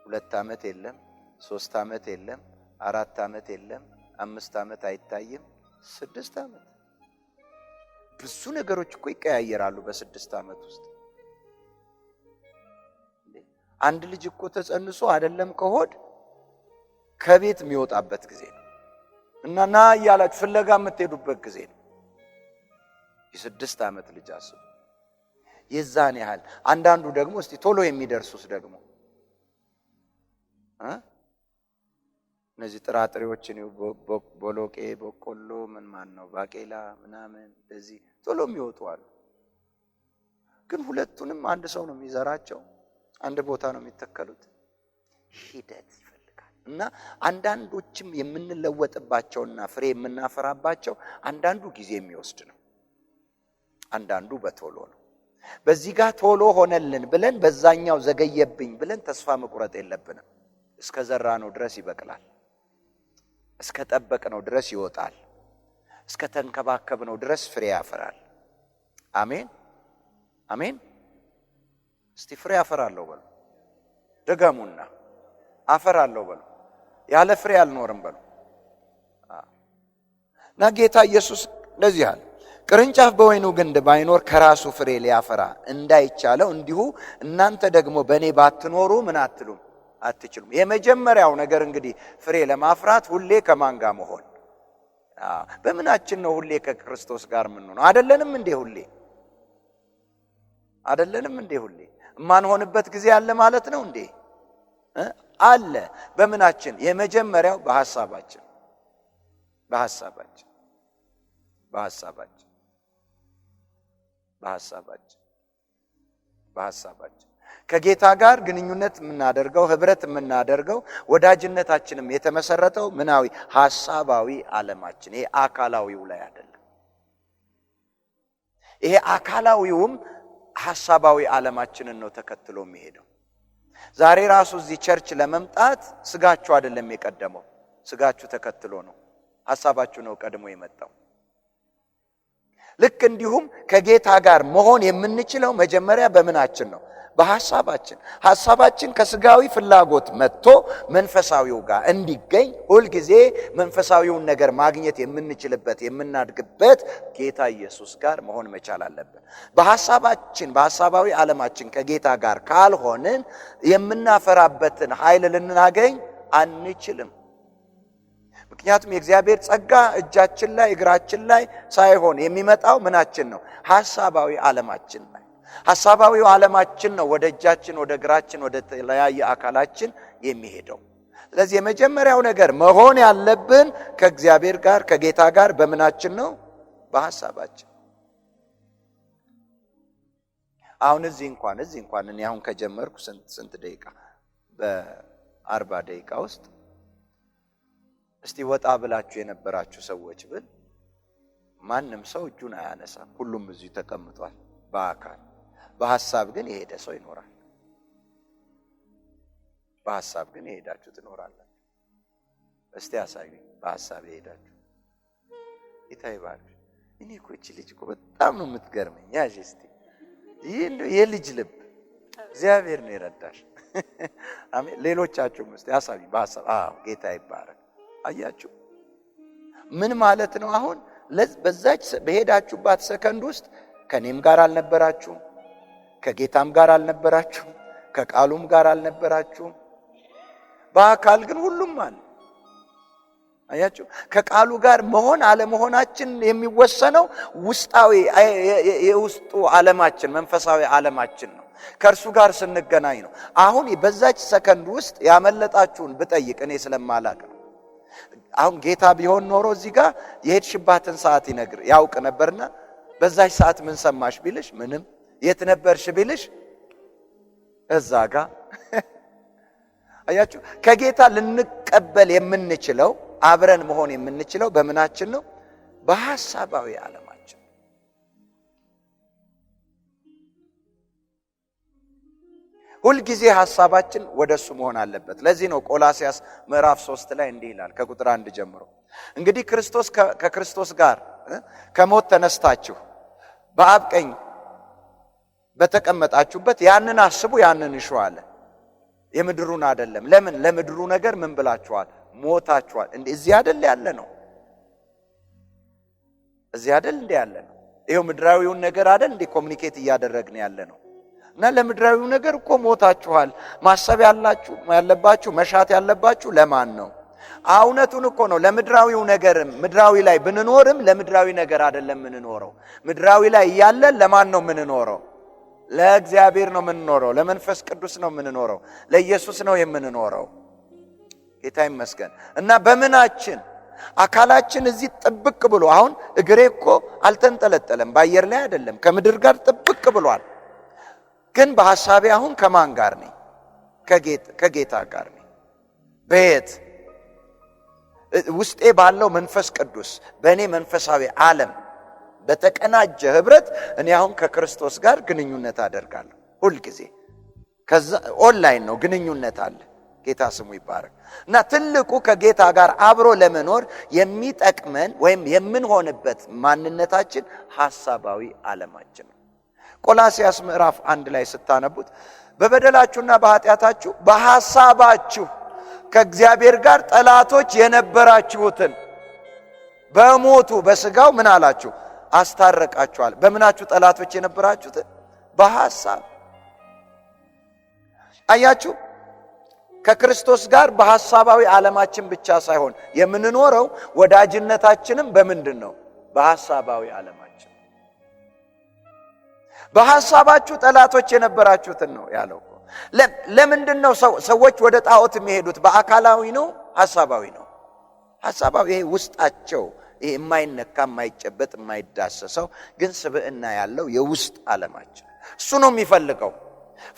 2 ዓመት የለም፣ 3 ዓመት የለም፣ 4 ዓመት የለም፣ 5 ዓመት አይታይም፣ 6 ዓመት። ብዙ ነገሮች እኮ ይቀያየራሉ በ6 ዓመት ውስጥ። አንድ ልጅ እኮ ተጸንሶ አይደለም ከሆድ ከቤት የሚወጣበት ጊዜ ነው። እና ና እያላችሁ ፍለጋ የምትሄዱበት ጊዜ ነው። የ6 ዓመት ልጅ አስቡ። የዛን ያህል። አንዳንዱ ደግሞ እስቲ ቶሎ የሚደርሱት ደግሞ እነዚህ ጥራጥሬዎችን ቦሎቄ፣ በቆሎ፣ ምን ማን ነው ባቄላ ምናምን እንደዚህ ቶሎ የሚወጡ አሉ። ግን ሁለቱንም አንድ ሰው ነው የሚዘራቸው፣ አንድ ቦታ ነው የሚተከሉት። ሂደት ይፈልጋል። እና አንዳንዶችም የምንለወጥባቸውና ፍሬ የምናፈራባቸው አንዳንዱ ጊዜ የሚወስድ ነው፣ አንዳንዱ በቶሎ ነው። በዚህ ጋር ቶሎ ሆነልን ብለን በዛኛው ዘገየብኝ ብለን ተስፋ መቁረጥ የለብንም። እስከ ዘራነው ድረስ ይበቅላል። እስከ ጠበቅነው ድረስ ይወጣል። እስከ ተንከባከብነው ድረስ ፍሬ ያፈራል። አሜን አሜን። እስቲ ፍሬ ያፈራለሁ በሉ ደገሙና። አፈራለሁ በሉ። ያለ ፍሬ አልኖርም በሉ። እና ጌታ ኢየሱስ እንደዚህ አለ፣ ቅርንጫፍ በወይኑ ግንድ ባይኖር ከራሱ ፍሬ ሊያፈራ እንዳይቻለው እንዲሁ እናንተ ደግሞ በእኔ ባትኖሩ ምን አትሉም? አትችሉም። የመጀመሪያው ነገር እንግዲህ ፍሬ ለማፍራት ሁሌ ከማን ጋር መሆን? በምናችን ነው ሁሌ ከክርስቶስ ጋር የምንሆነው? አይደለንም እንዴ ሁሌ? አይደለንም እንዴ ሁሌ? የማንሆንበት ጊዜ አለ ማለት ነው እንዴ? አለ። በምናችን? የመጀመሪያው በሐሳባችን፣ በሐሳባችን፣ በሐሳባችን፣ በሐሳባችን፣ በሐሳባችን ከጌታ ጋር ግንኙነት የምናደርገው፣ ህብረት የምናደርገው፣ ወዳጅነታችንም የተመሰረተው ምናዊ ሐሳባዊ ዓለማችን፣ ይሄ አካላዊው ላይ አይደለም። ይሄ አካላዊውም ሐሳባዊ ዓለማችንን ነው ተከትሎ የሚሄደው። ዛሬ ራሱ እዚህ church ለመምጣት ስጋችሁ አይደለም የቀደመው፣ ስጋችሁ ተከትሎ ነው፣ ሐሳባችሁ ነው ቀድሞ የመጣው። ልክ እንዲሁም ከጌታ ጋር መሆን የምንችለው መጀመሪያ በምናችን ነው? በሐሳባችን። ሐሳባችን ከስጋዊ ፍላጎት መጥቶ መንፈሳዊው ጋር እንዲገኝ ሁልጊዜ መንፈሳዊውን ነገር ማግኘት የምንችልበት የምናድግበት ጌታ ኢየሱስ ጋር መሆን መቻል አለብን። በሐሳባችን፣ በሐሳባዊ ዓለማችን ከጌታ ጋር ካልሆንን የምናፈራበትን ኃይል ልናገኝ አንችልም። ምክንያቱም የእግዚአብሔር ጸጋ እጃችን ላይ እግራችን ላይ ሳይሆን የሚመጣው ምናችን ነው? ሐሳባዊ ዓለማችን ላይ። ሐሳባዊው ዓለማችን ነው ወደ እጃችን፣ ወደ እግራችን፣ ወደ ተለያየ አካላችን የሚሄደው። ስለዚህ የመጀመሪያው ነገር መሆን ያለብን ከእግዚአብሔር ጋር ከጌታ ጋር በምናችን ነው? በሐሳባችን። አሁን እዚህ እንኳን እኔ አሁን ከጀመርኩ ስንት ደቂቃ? በ40 ደቂቃ ውስጥ እስቲ ወጣ ብላችሁ የነበራችሁ ሰዎች ብል ማንም ሰው እጁን አያነሳም። ሁሉም እዚሁ ተቀምጧል በአካል። በሐሳብ ግን የሄደ ሰው ይኖራል። በሐሳብ ግን የሄዳችሁ ትኖራላችሁ። እስቲ አሳዩኝ በሐሳብ የሄዳችሁ። ጌታ ይባርክ። እኔ እኮ እቺ ልጅ እኮ በጣም ነው የምትገርመኝ። ያዥ እስቲ ይሄ እንደው የልጅ ልብ እግዚአብሔር ነው የረዳሽ። አሜን። ሌሎቻችሁም እስቲ አሳዩኝ በሐሳብ። አዎ ጌታ ይባረክ። አያችሁ ምን ማለት ነው? አሁን በዛች በሄዳችሁባት ሰከንድ ውስጥ ከኔም ጋር አልነበራችሁም፣ ከጌታም ጋር አልነበራችሁም፣ ከቃሉም ጋር አልነበራችሁም። በአካል ግን ሁሉም አለ። አያችሁ ከቃሉ ጋር መሆን አለመሆናችን የሚወሰነው ውስጣዊ የውስጡ ዓለማችን መንፈሳዊ ዓለማችን ነው። ከእርሱ ጋር ስንገናኝ ነው። አሁን በዛች ሰከንድ ውስጥ ያመለጣችሁን ብጠይቅ እኔ ስለማላቅ ነው። አሁን ጌታ ቢሆን ኖሮ እዚህ ጋር የሄድሽባትን ሰዓት ይነግር ያውቅ ነበርና በዛች ሰዓት ምን ሰማሽ ቢልሽ ምንም፣ የት ነበርሽ ቢልሽ እዛ ጋር። አያችሁ ከጌታ ልንቀበል የምንችለው አብረን መሆን የምንችለው በምናችን ነው? በሐሳባዊ ዓለማችን። ሁልጊዜ ሐሳባችን ወደሱ መሆን አለበት። ለዚህ ነው ቆላስያስ ምዕራፍ 3 ላይ እንዲህ ይላል ከቁጥር 1 ጀምሮ፣ እንግዲህ ክርስቶስ ከክርስቶስ ጋር ከሞት ተነስታችሁ በአብ ቀኝ በተቀመጣችሁበት ያንን አስቡ ያንን እሹ አለ። የምድሩን አይደለም። ለምን? ለምድሩ ነገር ምን ብላችኋል? ሞታችኋል። እንዴ እዚህ አይደል ያለ ነው? እዚህ አይደል እንዴ ያለ ነው? ይሄው ምድራዊውን ነገር አይደል እንዴ ኮሚኒኬት እያደረግን ያለ ነው? እና ለምድራዊው ነገር እኮ ሞታችኋል። ማሰብ ያለባችሁ መሻት ያለባችሁ ለማን ነው? እውነቱን እኮ ነው። ለምድራዊው ነገር ምድራዊ ላይ ብንኖርም ለምድራዊ ነገር አይደለም የምንኖረው። ምድራዊ ላይ እያለን ለማን ነው የምንኖረው? ለእግዚአብሔር ነው የምንኖረው። ለመንፈስ ቅዱስ ነው የምንኖረው። ለኢየሱስ ነው የምንኖረው። ጌታ ይመስገን። እና በምናችን አካላችን እዚህ ጥብቅ ብሎ አሁን እግሬ እኮ አልተንጠለጠለም፣ በአየር ላይ አይደለም፣ ከምድር ጋር ጥብቅ ብሏል። ግን በሐሳቤ አሁን ከማን ጋር ነኝ? ከጌታ ጋር ነኝ። በየት? ውስጤ ባለው መንፈስ ቅዱስ በእኔ መንፈሳዊ ዓለም በተቀናጀ ህብረት እኔ አሁን ከክርስቶስ ጋር ግንኙነት አደርጋለሁ ሁል ጊዜ። ከዛ ኦንላይን ነው ግንኙነት አለ። ጌታ ስሙ ይባረክ። እና ትልቁ ከጌታ ጋር አብሮ ለመኖር የሚጠቅመን ወይም የምንሆንበት ማንነታችን ሐሳባዊ ዓለማችን ነው። ቆላስያስ ምዕራፍ 1 ላይ ስታነቡት በበደላችሁና በኃጢአታችሁ በሐሳባችሁ ከእግዚአብሔር ጋር ጠላቶች የነበራችሁትን በሞቱ በስጋው ምን አላችሁ? አስታረቃችኋል። በምናችሁ ጠላቶች የነበራችሁትን? በሐሳብ። አያችሁ፣ ከክርስቶስ ጋር በሐሳባዊ ዓለማችን ብቻ ሳይሆን የምንኖረው ወዳጅነታችንም በምንድን ነው? በሐሳባዊ ዓለማችን። በሐሳባችሁ ጠላቶች የነበራችሁትን ነው ያለው። ለምንድን ነው ሰዎች ወደ ጣዖት የሚሄዱት? በአካላዊ ነው? ሐሳባዊ ነው? ሐሳባዊ፣ ይሄ ውስጣቸው፣ ይሄ የማይነካ፣ የማይጨበጥ፣ የማይዳሰሰው ግን ስብዕና ያለው የውስጥ ዓለማችን እሱ ነው የሚፈልገው።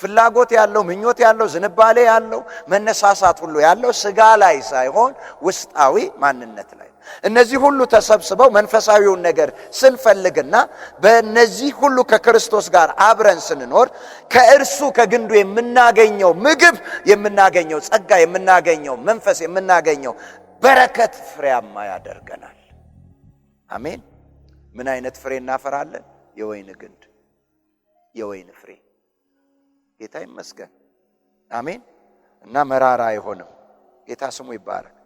ፍላጎት ያለው፣ ምኞት ያለው፣ ዝንባሌ ያለው፣ መነሳሳት ሁሉ ያለው ስጋ ላይ ሳይሆን ውስጣዊ ማንነት ላይ። እነዚህ ሁሉ ተሰብስበው መንፈሳዊውን ነገር ስንፈልግና በእነዚህ ሁሉ ከክርስቶስ ጋር አብረን ስንኖር ከእርሱ ከግንዱ የምናገኘው ምግብ፣ የምናገኘው ጸጋ፣ የምናገኘው መንፈስ፣ የምናገኘው በረከት ፍሬያማ ያደርገናል። አሜን። ምን አይነት ፍሬ እናፈራለን? የወይን ግንድ፣ የወይን ፍሬ። ጌታ ይመስገን። አሜን። እና መራራ አይሆንም። ጌታ ስሙ ይባረክ።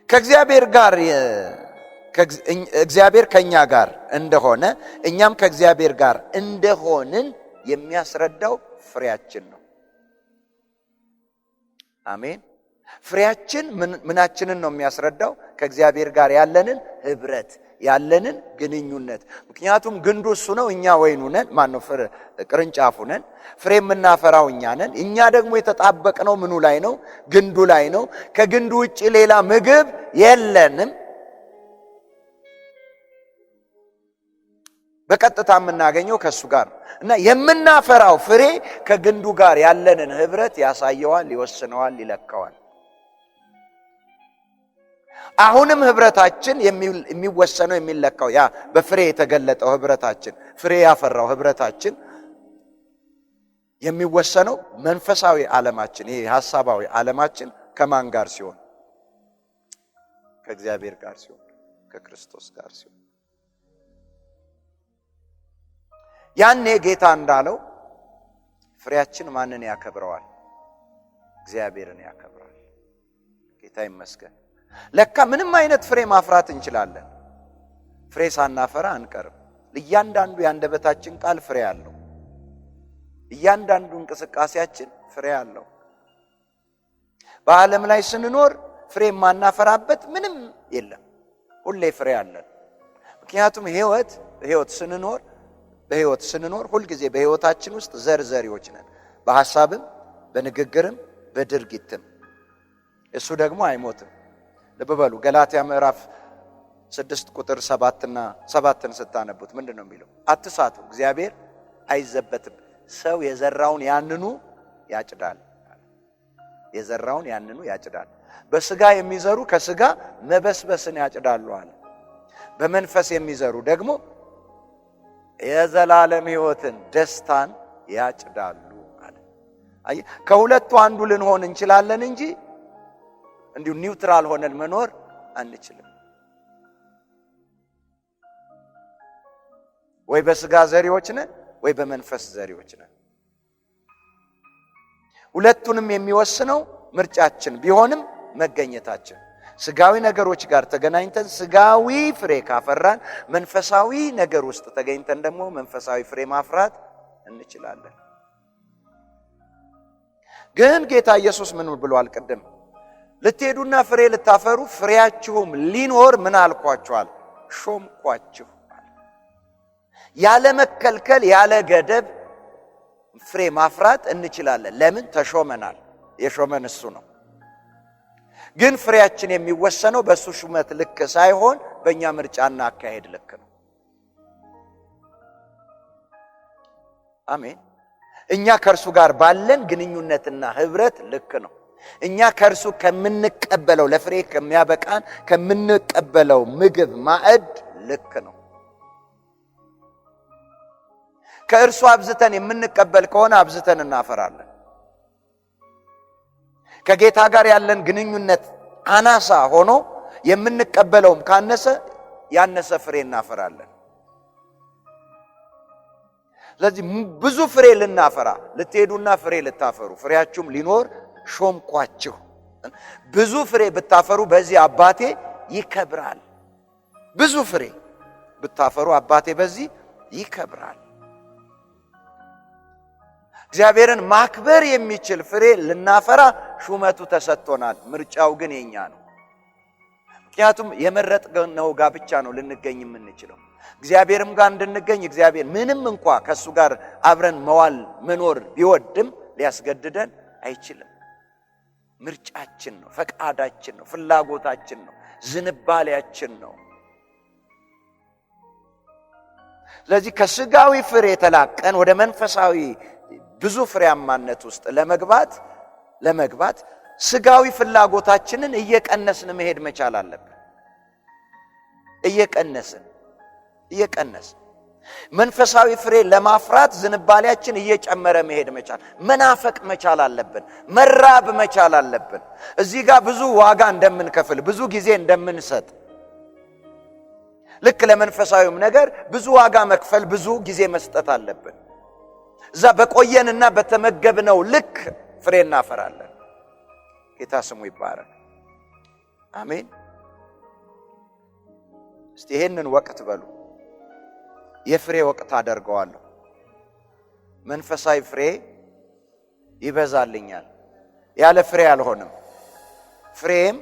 ከእግዚአብሔር ጋር እግዚአብሔር ከኛ ጋር እንደሆነ እኛም ከእግዚአብሔር ጋር እንደሆንን የሚያስረዳው ፍሬያችን ነው። አሜን። ፍሬያችን ምናችንን ነው የሚያስረዳው? ከእግዚአብሔር ጋር ያለንን ህብረት፣ ያለንን ግንኙነት። ምክንያቱም ግንዱ እሱ ነው፣ እኛ ወይኑ ነን፣ ማነው ቅርንጫፉ ነን። ፍሬ የምናፈራው እኛ ነን። እኛ ደግሞ የተጣበቅነው ምኑ ላይ ነው? ግንዱ ላይ ነው። ከግንዱ ውጪ ሌላ ምግብ የለንም። በቀጥታ የምናገኘው ከእሱ ጋር ነው። እና የምናፈራው ፍሬ ከግንዱ ጋር ያለንን ህብረት ያሳየዋል፣ ይወስነዋል፣ ይለካዋል። አሁንም ህብረታችን የሚወሰነው፣ የሚለካው ያ በፍሬ የተገለጠው ህብረታችን፣ ፍሬ ያፈራው ህብረታችን የሚወሰነው መንፈሳዊ ዓለማችን፣ ይሄ ሐሳባዊ ዓለማችን ከማን ጋር ሲሆን? ከእግዚአብሔር ጋር ሲሆን፣ ከክርስቶስ ጋር ሲሆን። ያኔ ጌታ እንዳለው ፍሬያችን ማንን ያከብረዋል? እግዚአብሔርን ያከብራል። ጌታ ይመስገን። ለካ ምንም አይነት ፍሬ ማፍራት እንችላለን። ፍሬ ሳናፈራ አንቀርም። እያንዳንዱ የአንደበታችን ቃል ፍሬ አለው። እያንዳንዱ እንቅስቃሴያችን ፍሬ አለው። በዓለም ላይ ስንኖር ፍሬ የማናፈራበት ምንም የለም። ሁሌ ፍሬ አለን። ምክንያቱም በህይወት ስንኖር ሁልጊዜ በህይወታችን ውስጥ ዘር ዘሪዎች ነን። በሐሳብም፣ በንግግርም፣ በድርጊትም። እሱ ደግሞ አይሞትም። ልብ በሉ፣ ገላትያ ምዕራፍ 6 ቁጥር 7 እና 7ን ስታነቡት ምንድነው የሚለው? አትሳቱ፣ እግዚአብሔር አይዘበትም። ሰው የዘራውን ያንኑ ያጭዳል። የዘራውን ያንኑ ያጭዳል። በስጋ የሚዘሩ ከስጋ መበስበስን ያጭዳሉ አለ። በመንፈስ የሚዘሩ ደግሞ የዘላለም ሕይወትን፣ ደስታን ያጭዳሉ አለ። አየህ፣ ከሁለቱ አንዱ ልንሆን እንችላለን እንጂ እንዲሁ neutral ሆነን መኖር አንችልም። ወይ በስጋ ዘሪዎች ነን ወይ በመንፈስ ዘሪዎች ነን። ሁለቱንም የሚወስነው ምርጫችን ቢሆንም መገኘታችን ስጋዊ ነገሮች ጋር ተገናኝተን ስጋዊ ፍሬ ካፈራን መንፈሳዊ ነገር ውስጥ ተገኝተን ደግሞ መንፈሳዊ ፍሬ ማፍራት እንችላለን። ግን ጌታ ኢየሱስ ምን ብሏል? ቅድም ልትሄዱና ፍሬ ልታፈሩ ፍሬያችሁም ሊኖር ምን አልኳችኋል? ሾምኳችሁ። ያለ መከልከል ያለ ገደብ ፍሬ ማፍራት እንችላለን። ለምን? ተሾመናል። የሾመን እሱ ነው። ግን ፍሬያችን የሚወሰነው በሱ ሹመት ልክ ሳይሆን በእኛ ምርጫና አካሄድ ልክ ነው። አሜን። እኛ ከእርሱ ጋር ባለን ግንኙነትና ህብረት ልክ ነው። እኛ ከእርሱ ከምንቀበለው ለፍሬ ከሚያበቃን ከምንቀበለው ምግብ ማዕድ ልክ ነው። ከእርሱ አብዝተን የምንቀበል ከሆነ አብዝተን እናፈራለን። ከጌታ ጋር ያለን ግንኙነት አናሳ ሆኖ የምንቀበለውም ካነሰ ያነሰ ፍሬ እናፈራለን። ስለዚህ ብዙ ፍሬ ልናፈራ ልትሄዱና ፍሬ ልታፈሩ ፍሬያችሁም ሊኖር ሾምኳችሁ። ብዙ ፍሬ ብታፈሩ በዚህ አባቴ ይከብራል። ብዙ ፍሬ ብታፈሩ አባቴ በዚህ ይከብራል። እግዚአብሔርን ማክበር የሚችል ፍሬ ልናፈራ ሹመቱ ተሰጥቶናል። ምርጫው ግን የኛ ነው። ምክንያቱም የመረጥነው ጋር ብቻ ነው ልንገኝ የምንችለው። እግዚአብሔርም ጋር እንድንገኝ እግዚአብሔር ምንም እንኳ ከእሱ ጋር አብረን መዋል መኖር ቢወድም ሊያስገድደን አይችልም። ምርጫችን ነው፣ ፈቃዳችን ነው፣ ፍላጎታችን ነው፣ ዝንባሌያችን ነው። ስለዚህ ከስጋዊ ፍሬ ተላቀን ወደ መንፈሳዊ ብዙ ፍሬያማነት ውስጥ ለመግባት ስጋዊ ፍላጎታችንን እየቀነስን መሄድ መቻል አለብን። እየቀነስን መንፈሳዊ ፍሬ ለማፍራት ዝንባሌያችን እየጨመረ መሄድ መቻል፣ መናፈቅ መቻል አለብን። መራብ መቻል አለብን። እዚህ ጋር ብዙ ዋጋ እንደምንከፍል፣ ብዙ ጊዜ እንደምንሰጥ፣ ልክ ለመንፈሳዊም ነገር ብዙ ዋጋ መክፈል፣ ብዙ ጊዜ መስጠት አለብን። እዛ በቆየንና በተመገብነው ልክ ፍሬ እናፈራለን። ጌታ ስሙ ይባረክ። አሜን። እስቲ ይሄንን ወቅት በሉ የፍሬ ወቅት አደርገዋለሁ። መንፈሳዊ ፍሬ ይበዛልኛል። ያለ ፍሬ አልሆንም። ፍሬም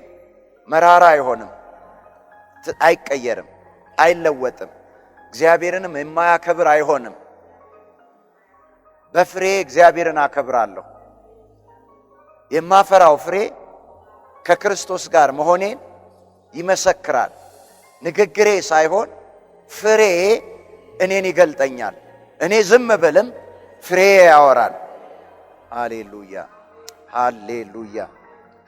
መራራ አይሆንም፣ አይቀየርም፣ አይለወጥም። እግዚአብሔርንም የማያከብር አይሆንም። በፍሬ እግዚአብሔርን አከብራለሁ። የማፈራው ፍሬ ከክርስቶስ ጋር መሆኔን ይመሰክራል። ንግግሬ ሳይሆን ፍሬ እኔን ይገልጠኛል። እኔ ዝም ብልም ፍሬ ያወራል። ሃሌሉያ ሃሌሉያ።